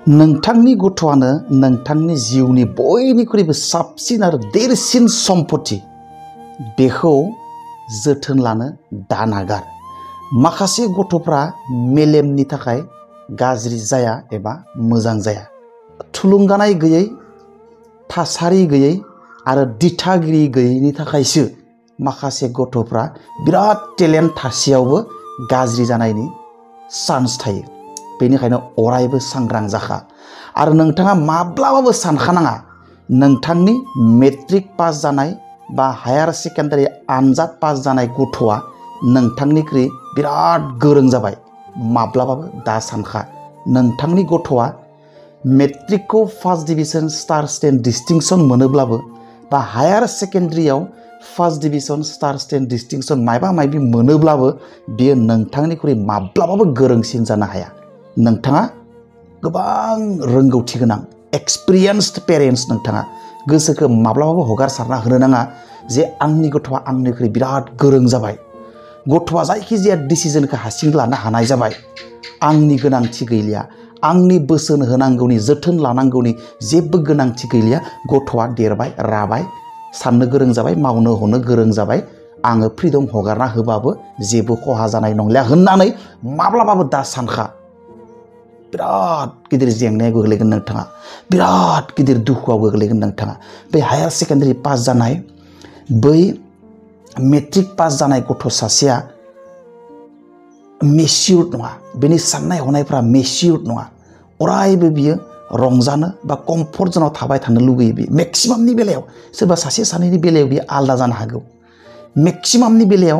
नोंथांनि गथ'आनो नोंथांनि जिउनि बयनिख्रुइबो साबसिन आरो देरसिन सम्पति बेखौ जोथोन लानो दानागार। माखासे गथ'फ्रा मेलेमनि थाखाय गाज्रि जाया एबा मोजां जाया। थुलुंगानाय गैयै, थासारि गैयै आरो दिथागिरि गैयैनि थाखायसो माखासे गथ'फ्रा बिराद टेलेन्ट थासेयावबो गाज्रि जानायनि चान्स थायो। बेनिखायनो अरायबो सांग्रां जाखा आरो नोंथाङा माब्लाबाबो सानखानाङा नोंथांनि मेट्रिक पास जानाय बा हायार सेकेन्डारि आनजाद पास जानाय गथ'आ नोंथांनिख्रुइ बिराद गोरों जाबाय। माब्लाबाबो दा सानखा नोंथांनि गथ'आ मेट्रिकखौ first division star stand distinction मोनोब्लाबो बा हायार सेकेन्डारियाव first division star stand distinction मायबा मायबि मोनोब्लाबो बियो नोंथांनिख्रुइ माब्लाबाबो गोरोंसिन जानो हाया। नोंथाङा गोबां रोंगौथि गोनां एक्सपिरियेन्सड पेरेन्ट्स, नोंथाङा गोसोखौ माब्लाबाबो हगारसारना होनो नाङा जे आंनि गथ'आ आंनिख्रुइ बिराद गोरों जाबाय, गथ'आ जायखिजाया डिसिजनखौ हारसिं लानो हानाय जाबाय, आंनि गोनांथि गैलिया, आंनि बोसोन होनांगौनि जोथोन लानांगौनि जेबो गोनांथि गैलिया, गथ'आ देरबाय राबाय साननो गोरों जाबाय, मावनो हनो गोरों जाबाय, आङो फ्रिदम हगारना होबाबो जेबो खहा जानाय नंलिया होननानै माब्लाबाबो दा सानखा। बिराद गिदिर जेंनायाव गोग्लैगोन नोंथाङा, बिराद गिदिर दुखुआव गोग्लैगोन नोंथाङा। बै हायार सेकेन्डारि पास जानाय, बै मेट्रिक पास जानाय गथ' सासेया मेचिउर्ड नङा, बेनि साननाय हनायफ्रा मेचिउर्ड नङा। अरायबो बियो रंजानो बा कम्फर्ट जनाव थाबाय थानो लुगैयो। बियो मेक्सिमामनि बेलायाव, सोरबा सासे सानैनि बेलायाव बियो आलादा जानो हागौ। मेक्सिमामनि बेलायाव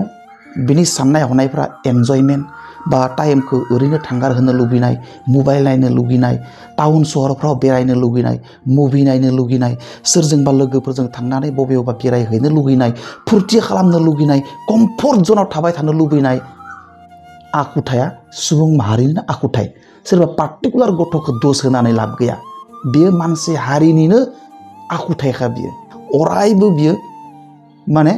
बिनि साननाय हनायफ्रा एन्जयमेन्ट बा टाइमखौ ओरैनो थांगार होनो लुबैनाय, मबाइल नायनो लुबैनाय, टाउन सहरफ्राव बेरायनो लुबैनाय, मुभि नायनो लुबैनाय, सोरजोंबा लोगोफोरजों थांनानै बबेयावबा बेरायहैनो लुबैनाय, फुरथि खालामनो लुबैनाय, कम्फर्ट जनाव थाबाय थानो लुबैनाय आखुथाया सुबुं माहारिनिनो आखुथाय। सोरबा पार्टिकुलार गथ'खौ दोष होनानै लाब गैया। बियो मानसि हारिनिनो आखुथायखा। बियो अरायबो बियो माने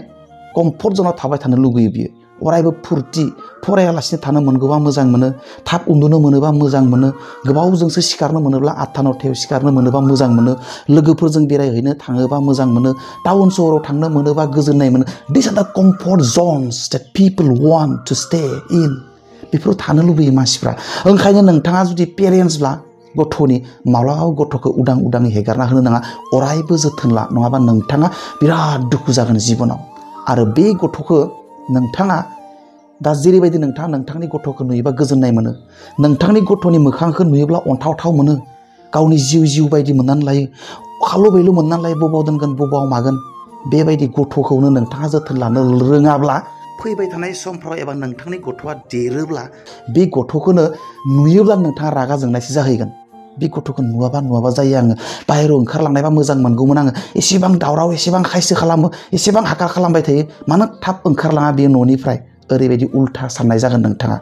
कम्फर्ट जनाव थाबाय थानो लुगैयो। बियो अरायबो फुरथि, फरायालासिनो थानो मोनगौबा मोजां मोनो, थाब उन्दुनो मोनोबा मोजां मोनो, गोबावजोंसो सिखारनो मोनोब्ला 8था 9थायाव सिखारनो मोनोबा मोजां मोनो, लोगोफोरजों बेरायहैनो थाङोबा मोजां मोनो, टाउन सहराव थांनो मोनोबा गोजोननाय मोनो। This are the comfort zones that people want to stay in. बेफोराव थानो लुबैयो मानसिफ्रा। ओंखायनो नोंथाङा जुदि पेरेन्ट्सब्ला गथ'नि माब्लाबाबो गथ'खौ उदां उदाङै हेगारना होनो नाङा। अरायबो जोथोन ला, नङाबा नोंथाङा बिराद दुखु जागोन जिबनाव। आरो बे गथ'खौ नोंथाङा दा जेरैबायदि नोंथाङा नोंथांनि गथ'खौ नुयोबा गोजोननाय मोनो, नोंथांनि गथ'नि मोखांखौ नुयोब्ला अन्थावथाव मोनो, गावनि जिउ बायदि मोननानै लायो, खालु बैलु मोननानै लायो, बबाव दोनगोन बबाव मागोन। बेबायदि गथ'खौनो नोंथाङा जोथोन लानो रोङाब्ला फैबाय थानाय समफ्राव एबा नोंथांनि गथ'आ देरोब्ला बे गथ'खौनो नुयोब्ला नोंथाङा रागा जोंनायसो जाहैगोन। बे गथ'खौ नुवाबा जायो, आङो बाहेरायाव ओंखारलांनायबा मोजां मोनगौमोन, आङो एसेबां दावराव, एसेबां खायसो खालामो, एसेबां हाकार खालामबाय थायो, मानो थाब ओंखारलाङा बे न'निफ्राय। ओरैबायदि उल्था साननाय जागोन नोंथाङा।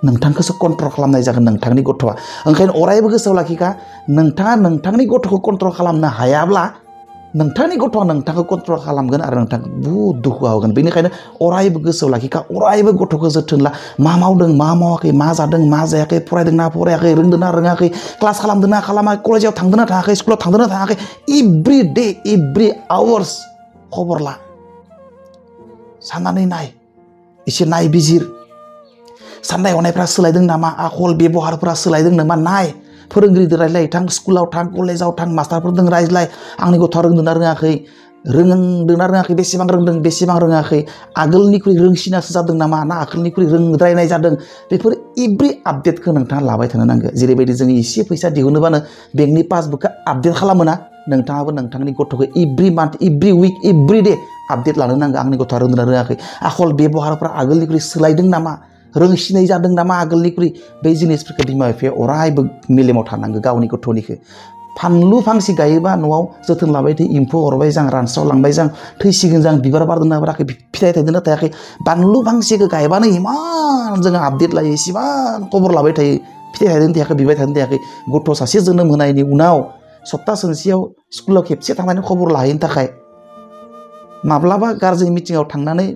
नोंथांखौसो कन्ट्रल खालामनाय जागोन नोंथांनि गथ'आ। ओंखायनो अरायबो गोसोआव लाखिखा, नोंथाङा नोंथांनि गथ'खौ कन्ट्रल खालामनो हायाब्ला नोंथांनि गथ'आ नोंथांखौ कन्ट्रल खालामगोन आरो नोंथांखौ बुहुद दुखु होगोन। बेनिखायनो अरायबो गोसोआव लाखिखा, अरायबो गथ'खौ जोथोन ला। मा मावदों, मा मावाखै, मा जादों, मा जायाखै, फरायदोंना फरायाखै, रोंदोंना रोङाखै, क्लास खालामदोंना खालामाखै, कलेजाव थांदोंना थाङाखै, स्कुलाव थांदोंना थाङाखै, एभ्रि डे एभ्रि आवार्स खबर ला। साननानै नाय, एसे नायबिजिर, साननाय हनायफ्रा सोलायदों नामा, आखल बेबहारफ्रा सोलायदों नामा नाय। फोरोंगिरिजों रायज्लाय, थां स्कुलाव थां, कलेजाव थां, मास्टारफोरजों रायज्लाय, आंनि गथ'आ रोंदोंना रोङाखै, रोंदोंना रोङाखै, बेसेबां रोंदों बेसेबां रोङाखै, आगोलनिख्रुइ रोंसिनासो जादों नामा ना आगोलनिख्रुइ रोंद्रायनाय जादों। बेफोर एभ्रि आपडेटखौ नोंथाङा लाबाय थानो नांगौ। जेरैबायदि जोङो एसे फैसा दिहुनोबानो बेंकनि पासबुकखौ आपडेट खालामोना, नोंथाङाबो नोंथांनि गथ'खौ एभ्रि मान्थ, एभ्रि उइक, एभ्रि डे आपडेट लानो नांगौ। आंनि गथ'आ रोंदोंना रोङाखै, आखल बेबहारफ्रा आगोलनिख्रुइ सोलायदों नामा, रोंसिनाय जादों नामा आगोलनिख्रुइ। बै जिनिसफोरखौ बिमा बिफाया अरायबो मेलेमाव थानांगौ गावनि गथ'निखौ। फानलु फांसे गायोबा न'आव जोथोन लाबाय थायो, एम्फौ अरबाय जां, रानस्रावलांबाय जां, थैसिगोन जां, बिबार बारदोंना बाराखै, फिथाइ थायदोंना थायाखै, बानलु फांसेखौ गायबानो इमान जोङो आपडेट लायो, इसेबां खबर लाबाय थायो, फिथाइ थायदों थायाखै, बिबार थायदों थायाखै। गथ' सासे जोनोम होनायनि उनाव सप्तासेयाव स्कुलाव खेबसे थांनानै खबर लाहैनो थाखाय, माब्लाबा गारजेन मिटिङाव थांनानै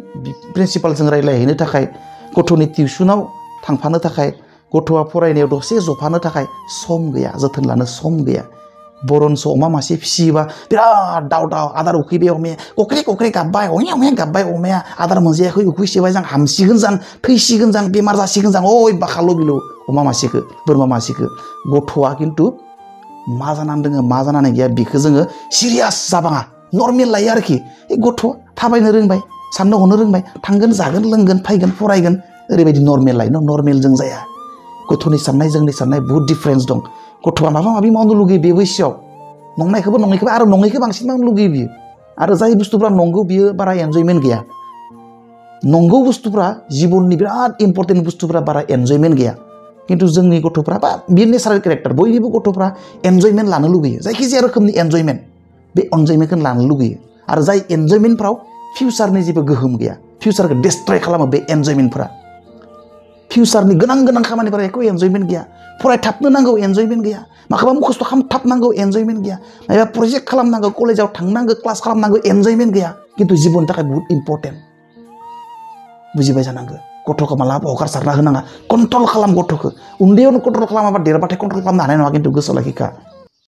प्रिन्सिपालजों रायज्लायहैनो थाखाय, गथ'नि टिउसनाव थांफानो थाखाय, गथ'आ फरायनायाव दसे जफानो थाखाय सम गैया जोथोन लानो सम गैया बरनस अमा मासे फिसियोबा बिराद दाव दाव आदार उखैबाय अमाया कक्रे गाबबाय अया गाबबाय अमाया आदार मोनजायाखै उखैसोबाय जां हामसिगोन जां थैसिगोन जां बेमार जासिगोन जां ओइ बाखाल' बिलौ अमा मासेखौ बोरमा मासेखौ गथ'आ खिन्थु मा जानानै दोङो मा जानानै गैया बेखौ जोङो सिरियास जाबाङा नर्मेल लायो आरोखि गथ' थाबायनो रोंबाय साननो हनो रोंबाय थांगोन जागोन लोंगोन फैगोन फरायगोन ओरैबायदि नर्मेल लायो नर्मेल जों जाया गथ'नि साननाय जोंनि साननाय बहुत डिफारेन्स दं गथ'आ माबा माबि मावनो लुगैयो बे बैसोआव नंनायखौबो आरो नङैखौ बांसिन मावनो लुगैयो बियो आरो जाय बुस्थुफ्रा नंगौ बियो बारा एनजयमेन्ट गैया नंगौ बुस्थुफ्रा जिबननि बिराद इम्पर्टेन्ट बुस्थुफ्रा बारा एनजयमेन्ट गैया खिन्थु जोंनि गथ'फ्रा बा बियो नेचारेल केरेक्टार बयनिबो गथ'फ्रा एनजयमेन्ट लानो लुगैयो जायखिजाया रोखोमनि एनजयमेन्ट बे एनजयमेन्टखौ लानो लुगैयो आरो जाय एनजयमेन्टफ्राव फिउचारनि जेबो गोहोम गैया फिउचारखौ डिस्ट्रय खालामो बे एनजयमेन्टफ्रा फिउचारनि गोनां खामानिफोरा एख' एनजयमेन्ट गैया फरायथाबनो नांगौ एनजयमेन्ट गैया माखौबा मुखस्थ' खालामथाबनांगौ एनजयमेन्ट गैया माबा प्रजेक्ट खालामनांगौ कलेजाव थांनांगौ क्लास खालामनांगौ एनजयमेन्ट गैया खिन्थु जिबननि थाखाय बहुत इम्पर्टेन्ट बुजिबाय जानांगौ गथ'खौ मालाबा हगारसारना होनाङा कन्ट्रल खालाम गथ'खौ उन्दैयावनो कन्ट्रल खालामाबा देरबाथाय कन्ट्रल खालामनो हानाय नङा खिन्थु गोसोआव लाखिखा